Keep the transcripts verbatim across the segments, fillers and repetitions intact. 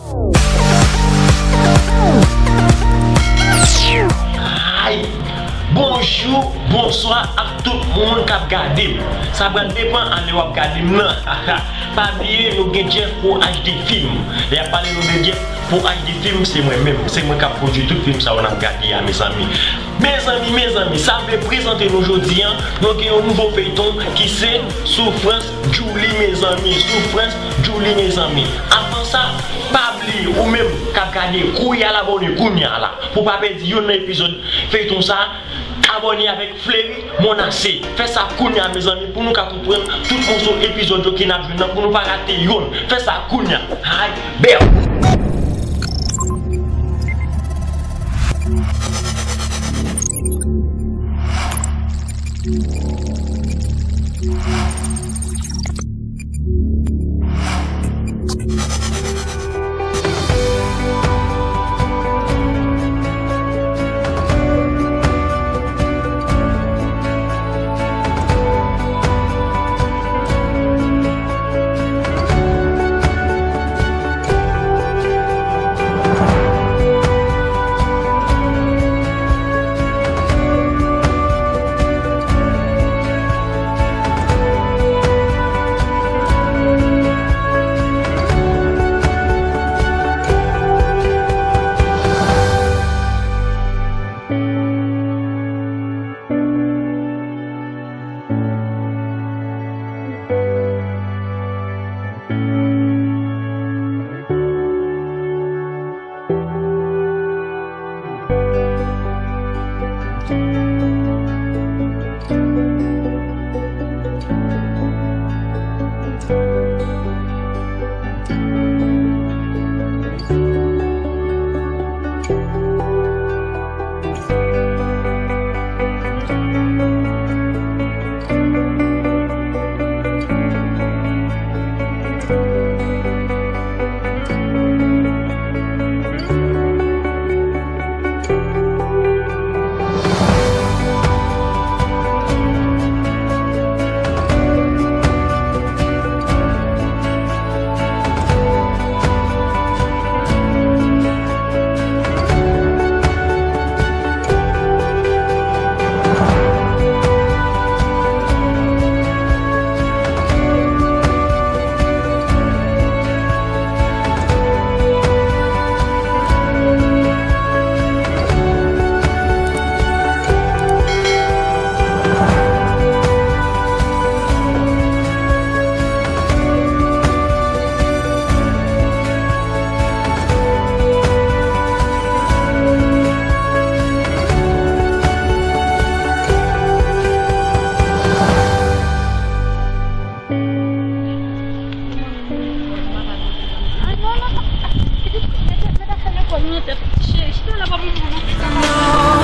Ay! Bonjou, bonswa ak tout moun k ap gade m. Sa pral depann a lè w ap gade m nan. Pa bliye, nou gen Jeff Pro H D Film. Lè y ap pale nou de Jeff Pro H D Film, se mwen menm. Se mwen k ap pwodui tout fim sa yo n ap gade a, mezanmi. Mezanmi, mezanmi, sa m vle prezante nou jodi a, nou gen yon nouvo feyton ki se Soufrans Djouly, mezanmi. Soufrans Djouly, mezanmi. Avan sa, pa bliye, ou menm k ap gade, kouri al abòne kounye a la, pou w pa pèdi youn nan epizòd feyton sa, abòne avèk Fleury Monase. Fè sa kounye a, mezanmi, pou nou ka konprann tout moso epizòd yo ke n ap jwenn nan, pou nou pa rate youn. Fè sa kounye a. Ay, bèl!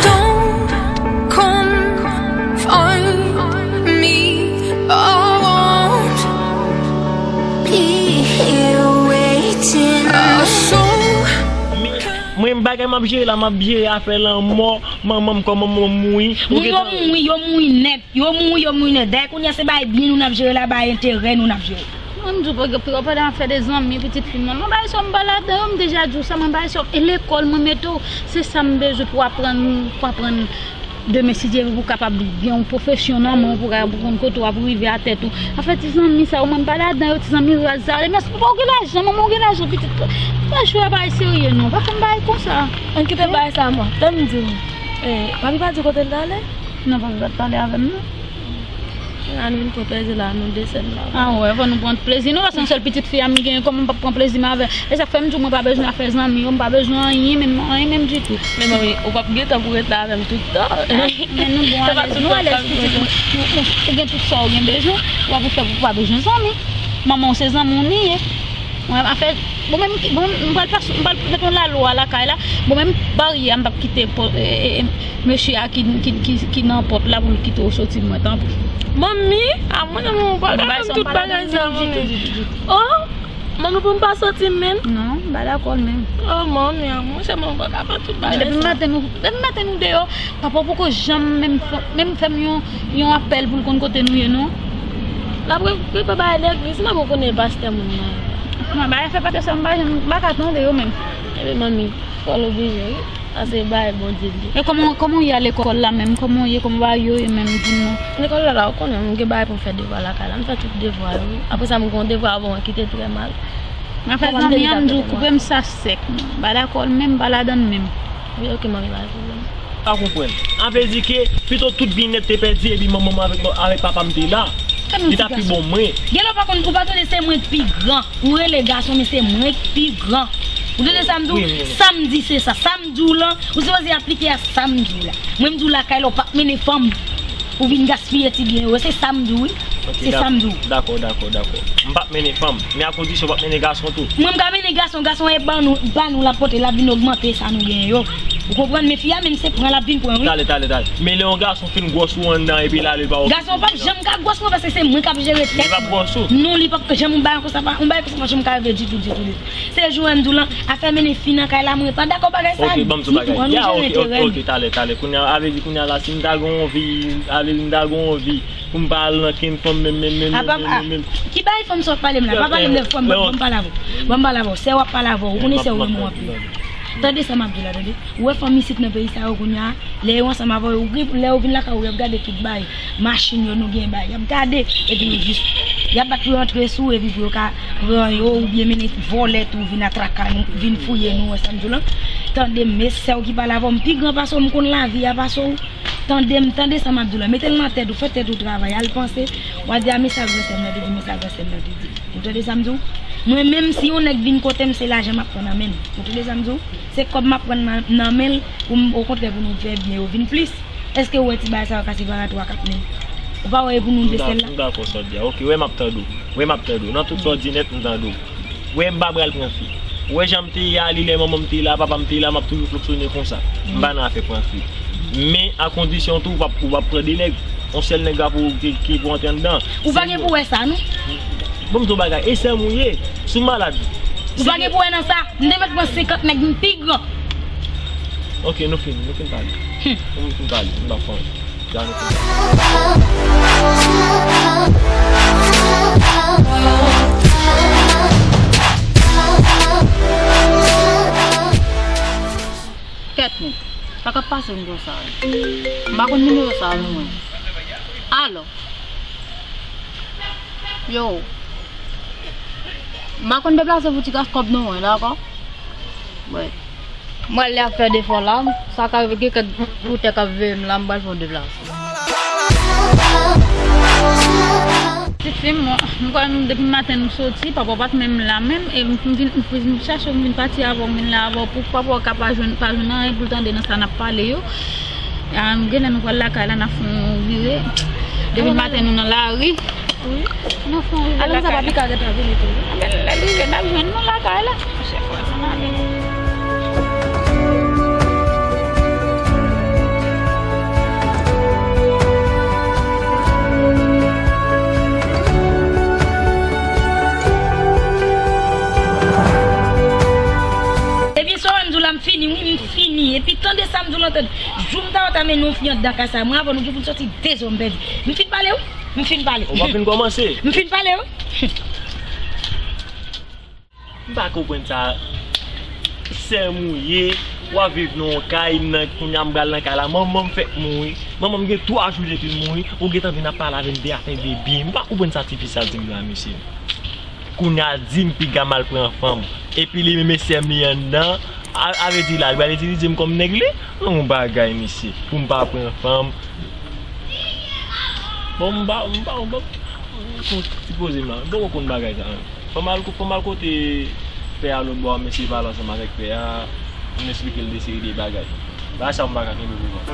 Don't come find me, I won't be here waiting. Mwen, bagay m ap jere la, m ap jere afè lanmò manman m, kòman manman m mouri. Moun yo mouri, yo mouri nèt. Yo mouri, yo mouri nèt. Dayè kounye a se bay byen nou n ap jere la, bay enterè nou n ap jere. Mwen, m di w, pa gen pwoblèm, pandan afè de zanmi, pitit fi m nan. Mwen, bagay sa yo, m pa ladan yo, m deja di w sa, mwen, bagay sa yo, e lekòl mwen mete w, se sa m bezwen pou aprann, pou aprann demen, si Dye vle, pou w kapab gen yon pwofesyon nan men w, pou w ka, pou konn kote w ap rive a tèt ou. Afè ti zanmi sa yo, mwen, m pa ladan yo, ti zanmi raz sa yo. Mèsi, papa, ou gen lajan, manman, ou gen lajan, pitit. Pa jwe a bagay serye, non. Pa fè m bagay konsa. Ann kite bagay sa, mwen. Tann m di w. Eh, papi pa di kote l t ale? Non, papi pa t pale avè m, non. A nou vin pran plezi la, nou de sè n la. A wè, fò nou pran plezi nou, paske yon sèl pitit fi a m genyen, kòman m p ap pran plezi m avè l? E sa k fè m di w mwen pa bezwen afè zanmi yo, m pa bezwen anyen menm, anyen menm ditou. Men manmi, ou p ap gen tan pou ret la avè m tout tan. Men nou bon, alèz, nou alèz pitit mwen. Ou, ou, ou gen tout sa ou gen bezwen, ou ap fè pou pa bezwen zanmi. Manman w se zanmi w li ye. Mwen, afè, bon, menm, bon, m pral pas, m pral met yon lalwa lakay la. Bon, menm baryè a, m p ap kite pò-, e, e, e, mesye a ki, ki, ki, ki nan pòt la pou l kite w soti mwen, tanpri. Manmi, a mwen, manmi, ou pa ka fè m tout bagay sa, manmi. Oh, manmi, pou m pa soti menm? Non, m pa dakò menm. Oh, manmi, a mwen, se manmi, ou pa ka fè tout bagay sa. Depi maten nou, depi maten nou deyò, papa poko janm menm fè, menm fè m yon, yon apèl pou l konn kote nou ye, non. L ap re-, repa bay legliz, mwen poko konnen pastè moun nan. Mwen, bagay fè pati sa, m pa janm, m pa ka tande yo menm. Epi manmi, fò l oblije, wi. Sa se bagay Bondye li. E kòman, kòman w ye a lekòl la menm? Kòman w ye, kòman bagay yo ye menm, di m non? Lekòl la, la, ou konnen, m gen bagay pou m fè devwa lakay la. M fè tout devwa yo, wi. Apre sa, m gen yon devwa bon ki te trè mal. Mwen fè zanmi an, m di w koupe m sa sèk. M pa dakò l menm, m pa ladan l menm. Wi, oke, manmi, pa gen pwoblèm. Pa konprann. Sa vle di ke pito tout byenèt te pèdi epi manman m avèk, avèk papa m te la. Li ta pi bon mwen. Genlè w pa konn, ou pa tande se mwen k pi gran. Ou rele gason, men se mwen k pi gran. Ou tande sa m di w? Wi, wi, wi. Sa m di se sa. Sa m di w lan, ou sipoze aplike a sa m di w la. Mwen m di w lakay la, ou p ap mennen fanm. Ou vin gaspiye ti byen yo. Se sa m di w, wi. Se sa m di w. Dakò, dakò, dakò. M p ap mennen fanm. Men a kondisyon w p ap mennen gason tou. Mwen m ka mennen gason, gason e ba nou, ba nou l ap pote, l ap vin ogmante sa nou genyen yo. Ou konprann? Men fi a menm se pran l ap vin pran, wi. Talè, talè, talè. Men lè yon gason fin gwòs ou anndan epi l ale l pa okipe. Gason p ap janm ka gwòs mwen paske se mwen k ap jere tèt mwen. Li p ap gwòs ou? Non, li p ap janm yon bagay konsa pa, yon bagay konsa pa janm ka rive ditou, ditou, ditou. Se jou an m di w lan, afè mennen fi nan kay la, mwen pa dakò bagay sa ditou. Oke, ban m di w bagay. An nou jere teren. Ya, oke, oke, oke, talè, talè. Kounye a, a vle di kounye a la, si m ta gen yon vi, a vle di m ta gen yon vi, pou m pa al nan kenn fanm menm, menm, menm, menm, menm, menm. Ki bagay fanm sa w ap pale m la? Pa pale m de fanm, ban m pale avè w. Ban m pale avè w. Sè w ap pale avè w. Ou konnen sè w renmen w anpil. Tande sa m ap di w la, tande. Ou wè fanm isit nan peyi sa yo kounye a, lè yo ansanm avè w, ou gen, lè yo vin lakay ou, y ap gade tout bagay. Machin yo nou gen bay. Y ap gade, epi yo jis, y ap bat pou yo antre sou ou, epi pou yo ka pran yo, oubyen mennen vòlè tou, vin atraka nou, vin fouye nou, wè sa m di w lan. Tande m, e sè w ki pale avè w, m pi gran pase w, m konn lavi a pase w. Tande m, tande sa m ap di w la. Mete l nan tèt ou, fè tèt ou travay, al panse, w a di a men sa gran sè m nan te di, men sa gran sè m nan te di. Ou tande sa m di w? Mwen menm si yon nèg vin kote m, se lajan m ap pran nan men l. Ou tande sa m di w? Se kòb m ap pran nan, nan men l pou m, okontrè, pou nou fè byen yo vin plis. Èske ou wè ti bagay sa yo ka sèvi a twa, kat mil? Ou pa wè e pou nou de sèl la? M dakò sa w di a. Oke, wè m ap tande w. Wè m ap tande w. Nan tout sa w di nèt, m tande w. Wè m pa pral pran fi. Wè jan m te ye a, li lè manman m te la, papa m te la, m ap toujou fonksyone konsa. M pa nan afè pran fi. Men a kondisyon tou, ou p ap, ou p ap pran de nèg. Yon sèl nèg la pou ki, ki pou antre anndan. Ou pa gen pou wè sa, non? Bon, m di w bagay, e sè m ou ye, si w malad. Ou pa gen pou wè nan sa. M te mèt pran senkant nèg, m pi gran. Oke, nou fin, nou fin pale. Hmm. Nou fin pale, m pa fon. Ja nou fin pale. Kèt, men. Sa k ap pase m konsa? M pa konn nimewo sa, non, mwen. Alo. Yo. M pa konn deplase pou ti kras kòb non, mwen, dakò? Wè. Mwen, lè ap fè defò la, sa ka rive gen kèk moutè k ap veye m la, m pral fè yon deplase. Ti fi m, m kwè nou depi maten nou soti, papa w pa t menm la menm, e m vin, m vin chache w, m vin pati avè w, m vin la avè w, pou papa w ka pa jwenn, pa jwenn anyen pou l tande nan sa n ap pale yo. A, genlè nou pral lakay la, n ap fè yon vire. Depi maten nou nan lari. Wi. Nou fè yon vire lakay la. Alò, sa pa pika gentan vini tou, wi. Lè, lè l rive, n ap jwenn nou lakay la. Chèf, ann ale. Ebyen, sa w wè m di w la, m fini, wi, m fini. Epi tande sa m di w lan, tande. Jou m ta wè ta mennen yon fi anndan kay sa, mwen avè w nou gen pou n sòti dezòm pèdi. M fin pale, wi. M fin pale. Ou pa fin kòmanse. M fin pale, wi. M pa konprann sa. Sè m ou ye, w ap viv nan yon kay, nan, kounye a m pral nan kay la. Manman m fèk mouri. Manman m gen twa jou depi l mouri. Ou gentan vin ap pale avè m de afè bebe. M pa konprann sa tifi sa di m la, mesye. Kounye a di m piga m al pran fanm. Epi li menm e sè m li anndan. A, a vle di la, li pral itilize m kòm nèg li? Non, yon bagay, mesye. Pou m pa pran fanm. Bon, m pa, m pa, m pa, m pa, m pa, sipoze m la. M poko konn bagay sa. Fò m al, fò m al kote pè a lòt bò a, m eseye pale ansanm avèk pè a, m esplike l de seri de bagay. Bagay sa a m pa ka kenbe pou mwen.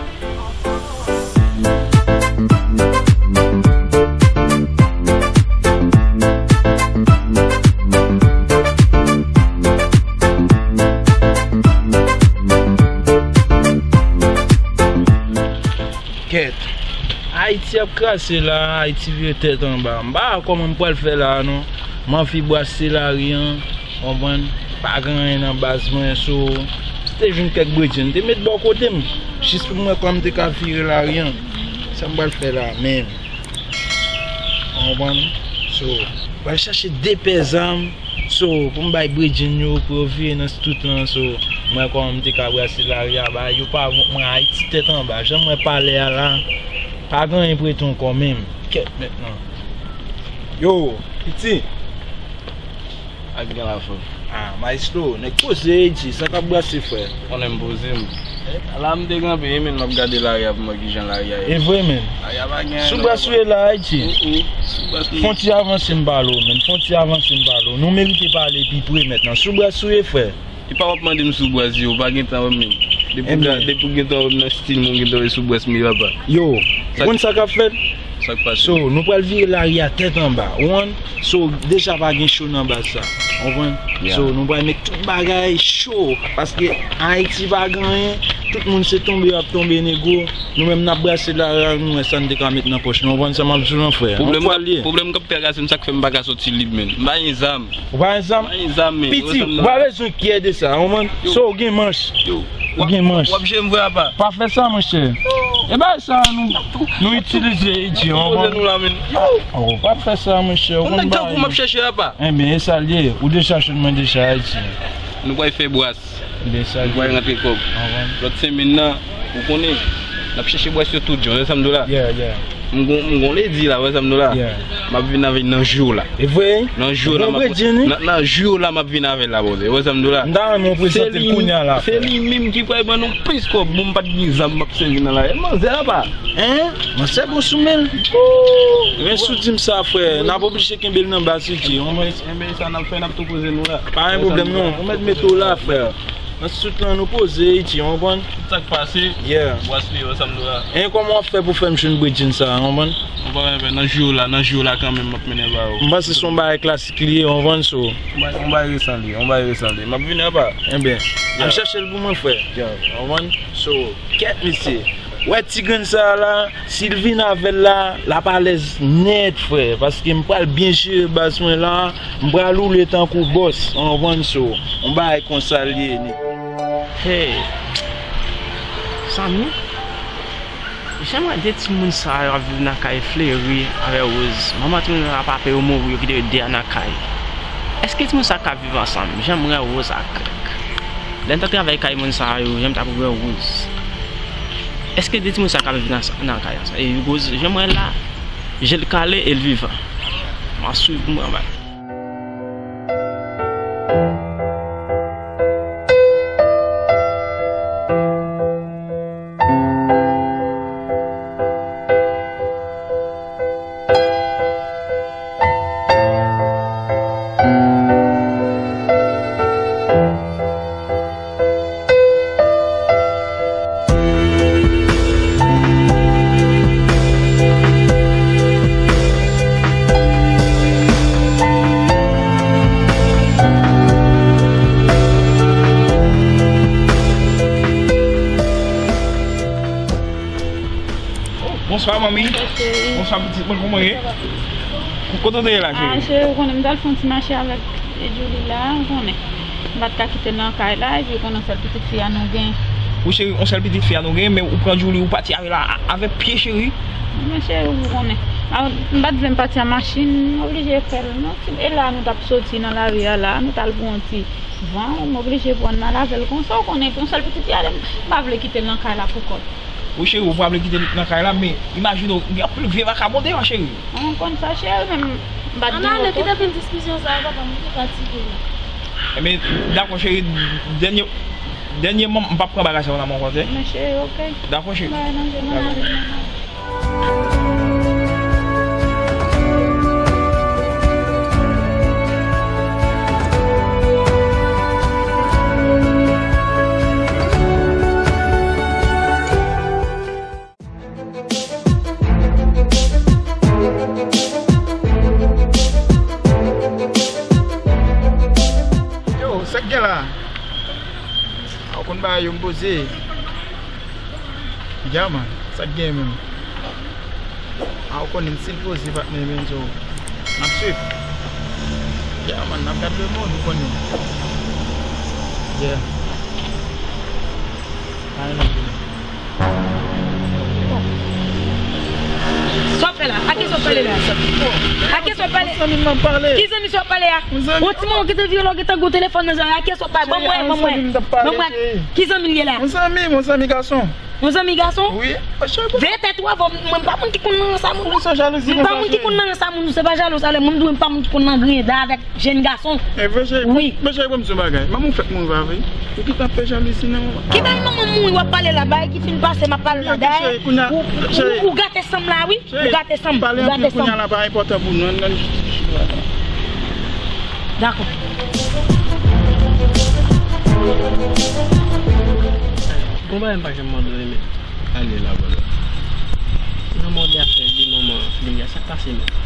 Kèt. Ayiti ap kraze la, Ayiti vire tèt anba. M pa wè kòman m pral fè la a non. M anvi brase lari an, konprann? Pa gen anyen nan baz mwen, so, m te jwenn kèk bredjenn, m te met bò kote m, jis pou m wè kòman m te ka vire lari an. Sa m pral fè la a menm. Konprann? So, m pral chache de pè zam, So, pou m bay bredjenn yo, pou yo vire nan street lan, so, mwen kòman m te ka brase lari a, ba, yo pa mwen Ayiti tèt anba. Jan mwen pale a la, pa gen anyen prete ankò menm. Kèt mentnan. Yo, piti. Ak gen lafanm. Ah, maestro, nèg poze, Iti, sa k ap brase, frè? Konnen m poze m. Eh, la m te kanpe, men m ap gade lari a pou m wè kijan lari a ye. E vre, men. Lari a pa gen anyen. Sou brase w ye la, Iti? Mm, mm. Sou brase m. Fon ti avanse m pale w, men. Fon ti avanse m pale w. Nou merite pale pi pre mentnan. Sou brase w ye, frè? E pa w ap mande m sou brase yo, ou pa gen tan wè m menm. Depi w ga-, depi w gen tan wè m nan stil mwen, ou gen tan wè sou brase m ye, papa. Yo, ou konn sa k ap fèt? Sa k pase? So, nou pral vire lari a tèt anba. Ou konprann? So, deja pa gen cho nan baz sa. Ou konprann? Yeah. So, nou pral met tout bagay cho. Paske Ayiti pa gen anyen. Tout moun se tonbe y ap tonbe, nego. Nou menm n ap brase lari a, nou wè sa n te ka met nan pòch nou. Ou konprann sa m ap di w lan, frè? Pwoblèm, pwoblèm k ap tragase m, sa k fè m pa ka soti lib, menn. M pa gen zam. Ou pa gen zam? M pa gen zam, menn. Piti, ou pa bezwen kyè de sa, ou konprann? Yo. So, ou gen manch. Yo. Ou gen manch. W ap jere m vre, apa? Pa fè sa, monchè. E bagay sa, nou, nou itilize Iti, ou konprann? Poze nou la, menn. Yo. Oh, pa fè sa, monchè. Ou konn tankou m ap chèche, apa? Enben, e sa l ye. Ou deja chòt, mwen deja Ayiti. Nou pral fè bras. Ebyen, sa l ye. Nou pral rantre kòb. Lòt semèn nan, ou konnen, n ap chèche bwès yo tout jan, wè sa m di w la? Yeah, yeah. M gon, m gon ledi la, wè sa m di w la? Yeah. M ap vin avè l nan jou la. E vre? Nan jou la, m ap, nan, nan jou la, m ap vin avè l la, brother, wè sa m di w la? M ta renmen w prezante l kounye a la, frè. Se li menm ki pral ban nou plis kòb, bon, m pa t gen zam, m ap sèvi nan lari. Manzè apa? Hein? Manzè bon sou men l. Men si w di m sa, frè, n ap oblije kenbe l nan baz, Iti, ou konprann? Enben, sa n ap fè, n ap tou poze nou la. Pa gen pwoblèm, non. Ou mèt mete w la, frè. Nan street lan nou poze, Iti, ou konprann? Tout sa k pase, yeah. Bwès li, wè sa m di w la. E kòman w ap fè pou fè m jwenn bredjenn sa a, ou konprann? Ou pa wè, nan jou la, nan jou la kanmenm, m ap mennen ba ou. M panse se yon bagay klasik li ye, ou konprann, so. Yon bagay, yon bagay resan li ye, yon bagay resan li ye. M ap vini apa. Enben, yeah. Al chèche l pou mwen, frè. Yeah. Ou konprann? So, kèt, mesye. Wè ti grenn sa a la, si l vin avè l la, l ap alèz nèt, frè, paske m pral byen jere baz mwen la, m pral woule tankou bòs, ou konprann, so, yon bagay konsa l ye, nèg. Hey, Samy, jan m wè de timoun sa yo ap viv nan kay Fleri avè Rose, manman timoun yo ap ape yo mouri, yo kite yo de a nan kay. Èske timoun sa ka viv ansanm? Jan m wè Rose ak Greg. Lè n t ap travay kay moun sa yo, jan m t ap wè Rose. Èske de timoun sa ka viv nan, nan kay ansanm? E Rose, jan m wè l la, je l kale e l vivan. M a swiv pou m wè bagay. Bonswa, manmi. Bonswa, cheri. Bonswa, pitit mwen, kòman w ye? Kote w te ye la, cheri? Ah, cheri, ou konnen m t al fè yon ti mache avèk Julie la, ou konnen. M pa t ka kite l nan kay la, epi ou konnen yon sèl pitit fi a nou gen. Wi, cheri, yon sèl pitit fi a nou gen, men ou pran Julie, ou pati avè l a, avèk pye, cheri. Men cheri, ou konnen. A, m pa t vle m pati an machin, m oblije fè l. Non, e la nou t ap soti nan lari a la, nou t al pran yon ti van, m oblije pran l, m al avè l konsa, ou konnen, yon sèl pitit fi a, m pa vle kite l nan kay la pou kò l. Wi, cheri, ou pa vle kite l nan kay la, men imajine w, gen anpil vye vakabon deyò, cheri. Ou konn sa, cheri, men m pa t gen oto. Ann ale, kite fin diskisyon sa yo, papa, m te fatige la. Enben, dakò, cheri, dènye, dènyèman, m p ap pran bagay sa yo nan men w ankò, tande? Men cheri, oke. Dakò, cheri. Bay nan je m, ann ale, ann ale. Yo, sa k gen la? A, ou konn bagay yo, m poze. Ya, man, sa k gen menm? A, ou konnen m still poze, patnè, men so, n ap swiv. Ya, man, n ap gad le monde, ou konnen. Yeah. Sa w ap fè la? Sa w ap fè la? pale la? A kiyès w ap pale? Zanmi m ap pale. Ki zanmi sa w ap pale a? Yon ti manman ki te vyole w, ki te gwo telefòn nan zòrèy. A kiyès w ap pale? Ban m wè, ban m wè. Ban m wè. Ki zanmi l ye la? Yon zanmi, yon zanmi gason. Yon zanmi gason? Wi. Veye tèt ou avan, mwen m pa moun ki konn nan sa moun. Ou se jalouzi konsa, cheri. M pa moun ki konn nan sa moun, se pa jalou sa lè. Mwen m di w, m pa moun ki konn nan griyen da avèk jèn gason. E vre, cheri. Wi. Men cheri, ban m di w yon bagay. Manman w fèk mouri pa vre? Ou gentan ap fè jalouzi nan manman. Ki bagay manman m mouri w ap pale la? Bagay ki fin pase m ap pale la. Dayè, ou, ou, ou gate san m la, wi. Ou gate san m, ou gate san m. Pale anpil kounye a la pa enpòtan pou nou. Ann, ann. Dakò. Gon bagay m pa janm mande w, men. Ale la, bòlò. Nan mòde afè de manman Fleya, sa k pase, men?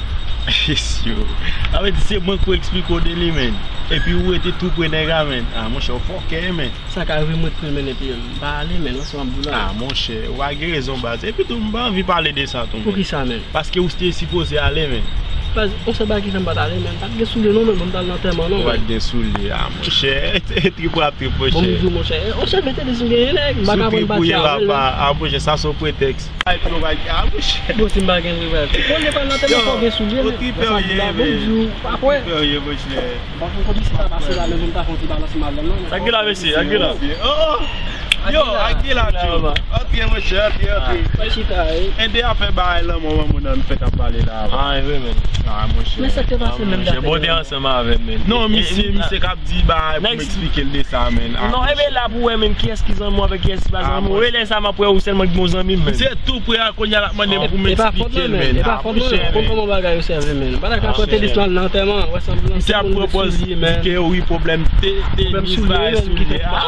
Mesye, sa vle di se mwen k pou eksplike w de li, men. Epi ou rete tou pre nèg la, men. A, monchè, w fòkè, men. Sa ka rive mwen tou, men, epi m pa ale, men, wè sa m ap di w la. A, monchè, w a gen rezon, baz. Epi tou, m pa anvi pale de sa tou, men. Poukisa, men? Paske ou te sipoze ale, men. Baz, ou se bagay ki fè m pa t ale, men. M pa t gen soulye, non, men, bon, m t al nan antèman, non, men. Ou pa t gen soulye, a, monchè. Trip w ap trip, monchè. Bon, m di w, monchè, e, monchè, mete de sou genyen, nèg. M pa ka pran pati a, men. A, monchè, sa se yon pretèks. Ay, pou yo pa, a, monchè. Bon, si m pa gen, ou konnen pa nan antèman, fò gen soulye, men. Ou tripè w ye, men. Bon, m di w, pa kwè. Tripè w ye, monchè. Bon, pou kondisyon sa pase la, men pou m ta fè yon ti balans m avè l, non. Sa k gen la, mesye? Sa k gen la? Oh, oh. Yo, Aguila, Aguila, Joe. Antre, monchè, antre, antre. Mwen chita, wi. Ede a fè bagay lanmò, manman nan fèk ap pale la. A, e vre, men. A, monchè. Men sa k te pase menm, monchè, bon, te ansanm avè m, men. Non, misye, misye k ap di bagay pou m eksplike l de sa, men. Non, e ben la pou wè, men, kiyès ki zanmi w avèk kiyès ki pa zanmi w. E lè sa m ap wè ou sèlman ki bon zanmi m, men. Se tou pre a, kounye a l ap mande m pou m eksplike l, men. E pa fòt mwen, men. E pa fòt mwen, men. Konn kòman bagay yo sèvi, men. Bagay ka pote lis nan, nan antèman, wè sanblan. Misye ap pran pòz di ke wi, pwoblèm te, te lis bagay soulye a.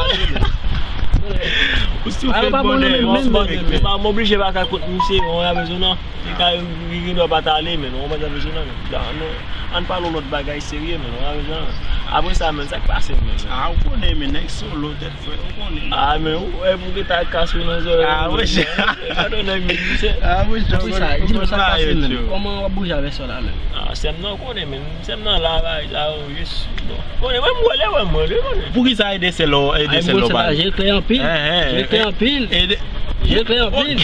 Ou si w fè bonè, ou si w fè bonè. M oblije pa ka kont misye, ou pa bezwen non. Li ka, li gen dwa pa t ale, men, ou pa bezwen non, men. Ann pale yon lòt bagay serye, men, ou pa bezwen non. Apre sa, men, sa k pase, men? A, ou konnen, men, nèg solo, tèt frèt, ou konnen. A, men, ou, e, pou gentan ak kas ou nan zòrèy. A, monchè. Gade nèg, men, misye. A, monchè. Apre sa, di m sa k pase, men. Kòman w ap bouje avè sè w la, men? A, sè m nan, ou konnen, men. Sè m nan la, bagay sa yo, jis, bon. Konnen, mwen, mwen, mwen, mwen, mwen. Poukisa ede sè l, ede sè l pa? Ay, bon, sè la, je l klè anpil. Je l klè anpil. Je l klè anpil.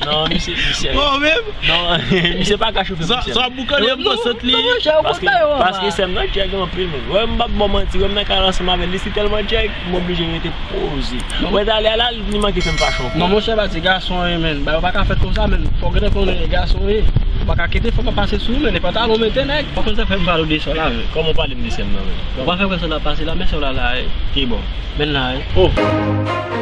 Non, misye, misye. Bon, menm. Non, misye pa ka chofe misye. Sa, sa boukanye m nan sant li. Paske, paske sè m nan djèg anpil, men. Wè, m p ap ba w manti, wè, m nan kay ansanm avè l, li si tèlman djèg, m oblije rete poze. Wè, talè a la, li manke fè m fache ankò. Non, monchè, pa di gason, wi, men. Bagay yo pa ka fèt konsa, men. Fò w gentan konnen gason, wi. Ou pa ka kite fanm ap pase sou ou, men. E pantalon mete, nèg. Ou konn sa fè m pale w de sa la, men. Kòman w pale m de sè m nan, men? Ou pa fè wè sa l ap pase la, men sè w la la, wi. Ki bò? Men la, wi. Oh!